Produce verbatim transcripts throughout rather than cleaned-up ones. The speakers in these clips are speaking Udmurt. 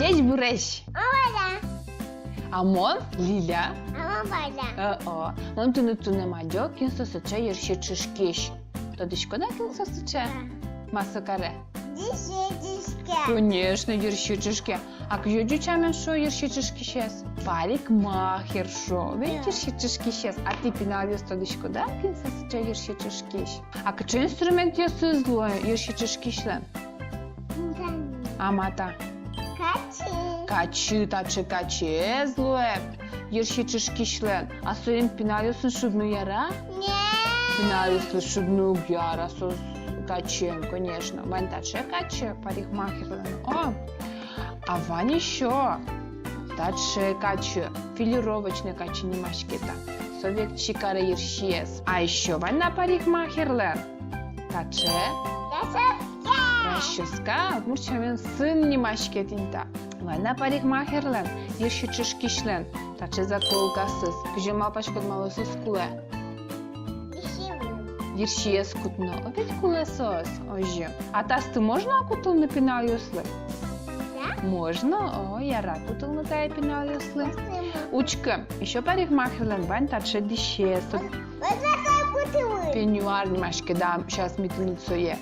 Ӟечбуресь! Мон Валя. А мон Лиля. А мон Валя. О-о. Мон туннэ туннэ мадё, кин со сыӵе йырси чышкись. Тодӥськод-а, кин со сыӵе? Да. Ма со каре? Дӥсе чышке. Конечно, йырси чышке. А кызьы ӟуч сямен шуо йырси чышкисез? Парикмахер шуо. Ведь йырси чышкисез. А тӥ, пиналъёс, тодӥськод-а, кин со сыӵе йырси чышкись? А кыӵе инструментъёсыз луэ йырси чышкисьлэн? Мгм. А ма та? Качы. Качы, таӵе качыез луэ йырси чышкисьлэн. А соин пиналъёсын шудны яра? Нет. Пиналъёслы шудны уг яра со качыен, конечно. Вань таӵе качы парикмахерлэн. О, а вань ещё таӵе качы, филировочной качы нимаське та. Со векчи каре йырсиез. А ещё вань на парикмахерлэн таӵе расчёска. Расчёска, удмурт сямен сын нимаське тӥни та. Вань на парикмахерлэн, йырси чышкисьлэн таӵе заколкаосыз. Кызьы малпаськод, малы соос кулэ? Йырсиез кутыны. О, ведь кулэ соос. Озьы. А таосты можно кутылны пиналъёслы? Да. Можно, о, яра кутылны тае пиналъёслы. Спасибо. Учкы, ещё парикмахерлэн вань таӵе дӥсез. Вот, вот, вот, вот, вот. Пеньюар нимаське, да, сейчас ми тыныд сое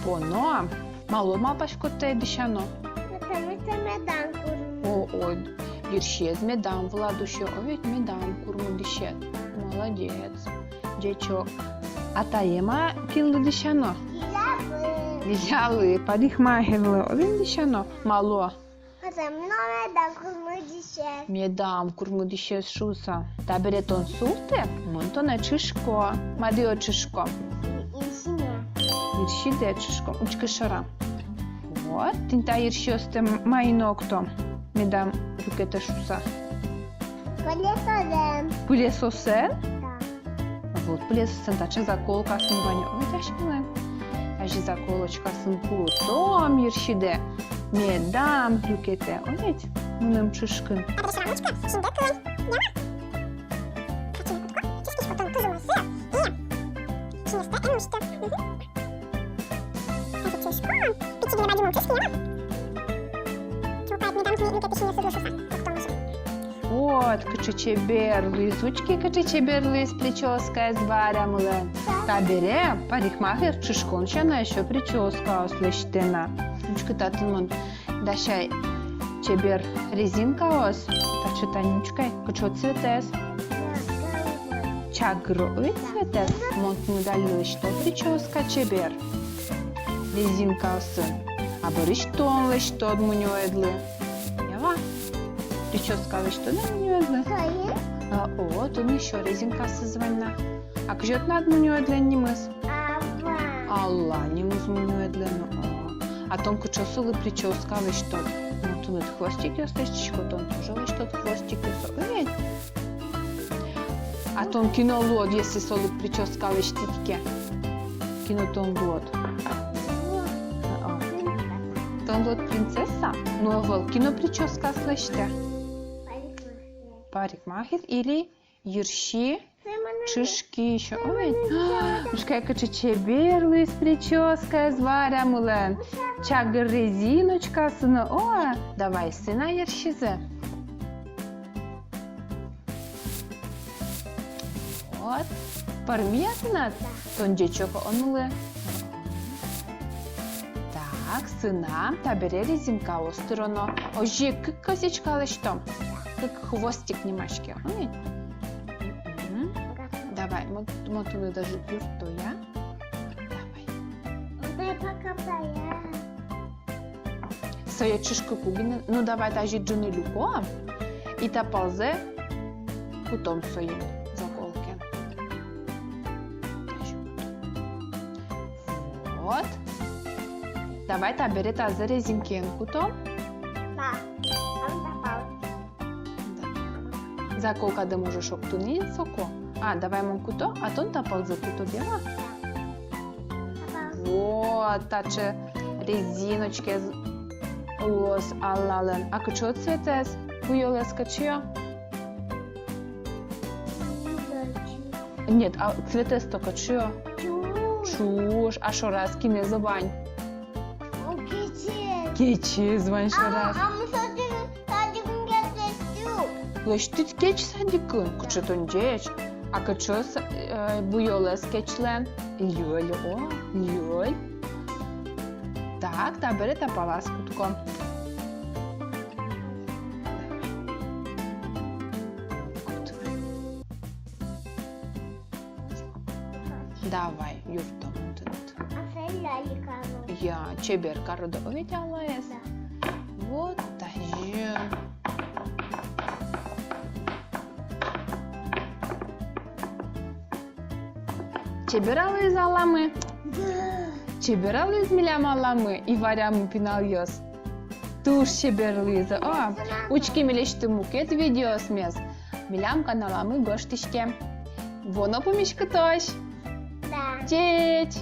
поном. Малы малпаськод тае дӥсяно? Потому что медам курмы. О, о, йырсиез медам вылад усьы, о, ведь медам курмы дӥсед. Молодец. Ӟечок. А тае ма кинлы дӥсяно? Лилялы. Лилялы, парикмахерлы. Оло, дӥсяно. Малы? Потому что медам курмы дӥсез. Медам курмы дӥсез шуыса. Табере тон султэ, мон тонэ чышко. Мадио чышко. Йырсиме. Йырсидэ чышко. Учкы шорам. Вот, тӥни та йырсиостэ ма но октом. Медам люкетэ шуыса. Пылесосэн. Пылесосэн? Да. Вот пылесосэн таӵе заколкаосын вань. Ой, дӥсьмылэн. Тазьы заколочкаосын кутом йырсидэ. Медам люкетэ. Ой, ведь мыным чышкын. Вот, кыӵе чебер луиз, учкы, кыӵе чебер луиз причёскаез Варямылэн. Табере парикмахер чышкон сяна ещё причёскаос лэсьтэ на. Учкы, татын мон дасяй чебер резинкаос. Таӵе, тани учкы ай, кыӵе цветэз. Чагыр, ой, цветэз. Мон тыныд али лэсьто причёска чебер резинкаосын. А бӧрысь тон лэсьтод мунёедлы. Ява. Причёска лэсьтод-а мунёедлы? Кае? А, о, тон ещё резинкаосыз вань на. А кызьы тынад мунёедлэн нимыз? Алла. Алла нимыз мунёедлэн, о. А тон кыӵе солы причёска лэсьтод? Ну, тыныд хвостикъёс лэсьтӥсько, тон тоже лэсьтод хвостикъёс, о, ведь? А тон кино луод, если солы причёска лэсьтӥд ке? Кино тон луод? О. Тон луод принцесса? Ну, ӧвӧл, кино причёскаос лэсьтэ. Парикмахер или йырси чышкись. Ой, ужкай, кыӵе чебер луиз причёскаез Варямылэн. Чагыр резиночкаосын. О, давай сына йырсизэ. Вот. Пӧрмиз-а тынад? Да. Тон ӟечок, о, нылы. Так, сынам, табере резинкаос тыроно. Озьы кык косичка лэсьтом. Кык хвостик нимаське. Ой. Мгм. Давай, мон, мон тыныд даже юртто, я? Давай. Дай пока, пока. Сое чышкыку гинэ. Ну, давай тазьы ӝыны люком. И та палзэ кутом соин заколкен. Тазьы кутом. Вот. Давай табере тазэ резинкаен кутом. Да. Заколкадэ можешь октыны соку. А, давай мон куто, а тон та палзэ кутод, ява? Вот, таӵе резиночкаез луоз Аллалэн. А кыӵе цветэз? Буёлэз кыӵе? Нет, а цветэз-то кыӵе? Ӵуж. Ӵуж. А шораз кинэз вань? О, кечез. Кечез вань шораз. А, а мон сое Лэсьтӥд кеч садикын, кыӵе тон ӟеч. А кыӵе с-, э, буёлэз кечлэн? Лёль, о, лёль. Так, табере та палаз кутӥськом. Давай, юрттом тыныд. А сэ лялька. Я, чебер кароды, о, ведь алаез. Да. Вот, тазьы. Чебер-а луиз аламы? Да. Чебер-а луиз милям аламы и варямы, пиналъёс? Туж чебер луиз, о. Учке милесьтым мукет видеосмес. Милям каналамы гожтӥське. Вуоно пумиськытозь. Да. Ӟеч.